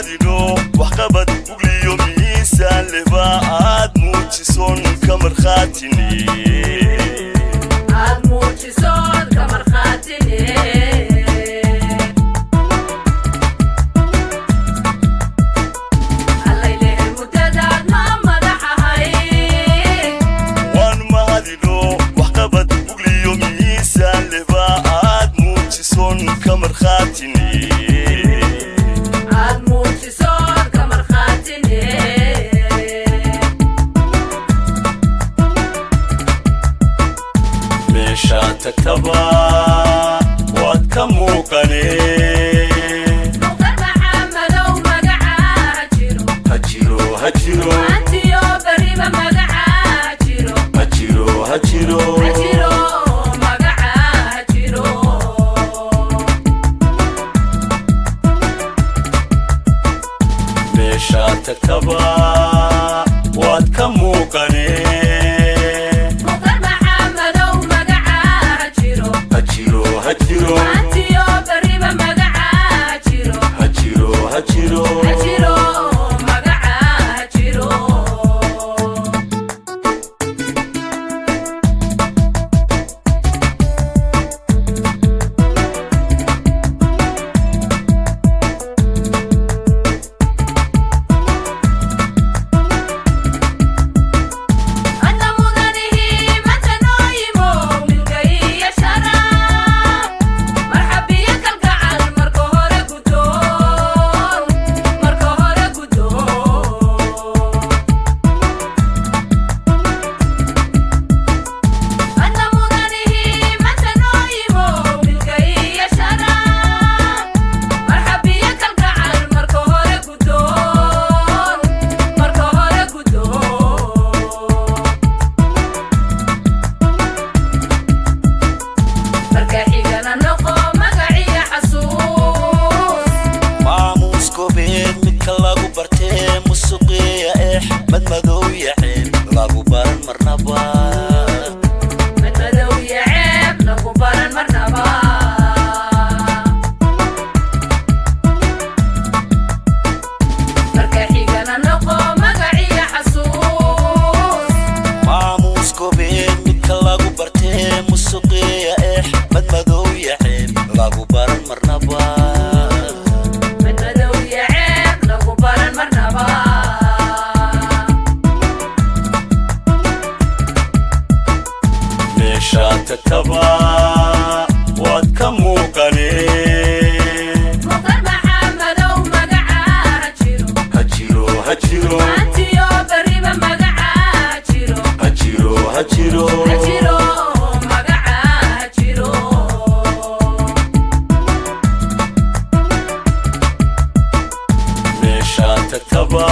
Mahadino waxqabad mugliyo miisaan lehba aad muujison ka markhaatine. Aad muujisood ka markhaatine. Allaylehe muddadaad ma madax ahayd. Waan mahadino waxqabad mugliyo miisaan lehba aad muujison ka markhaatine. Aad muujisood ka markhaatine. Meeshaa tagtaba waad ka muuqane. Mukhtar Maxamedow, magacaa jiro. Ha jiro, ha jiro. Maantiyo beriba magacaa jiro. Ha jiro, ha jiro. Ha jiro, magacaa jiro. Meeshaa tagtaba waad ka muuqane. Mukhtar Maxamedow, magacaa jiro. Ha jiro, ha jiro. Maantiyo beriba magacaa jiro. Ha jiro, ha jiro. Ha jiro, magacaa jiro. Hadda mudanihii manta noo yimo milkaiyo sharaf marxabiyo kalgacal. Marka hore gudoon, marka hore gudoon. Hadda mudanihii manta noo yimo milkaiyo sharaf marxabiyo kalgacal. Marka hore gudoon, marka hore gudoon. Marka xigana noqo magaciya xasuus. Maamuus gobeed midka lagu bartee musuqiya eex madmadow yaceeb lagu baran marnaba. Madmadow iyo ceeb lagu baran marnaba. Marka xigana noqo magaciya xasuus. Maamuus gobeed midka lagu bartee musuqiya eex madmadow yaceeb lagu baran marnaba. Madmadow iyo ceeb lagu baran marnaba. Meeshaa tagtaba waad ka muuqane. Mukhtar Maxamedow, magacaa jiro. Ha jiro, ha jiro. Maantiyo beriba magacaa jiro. Ha jiro, ha jiro. Ha jiro, magacaa jiro. Meeshaa tagtaba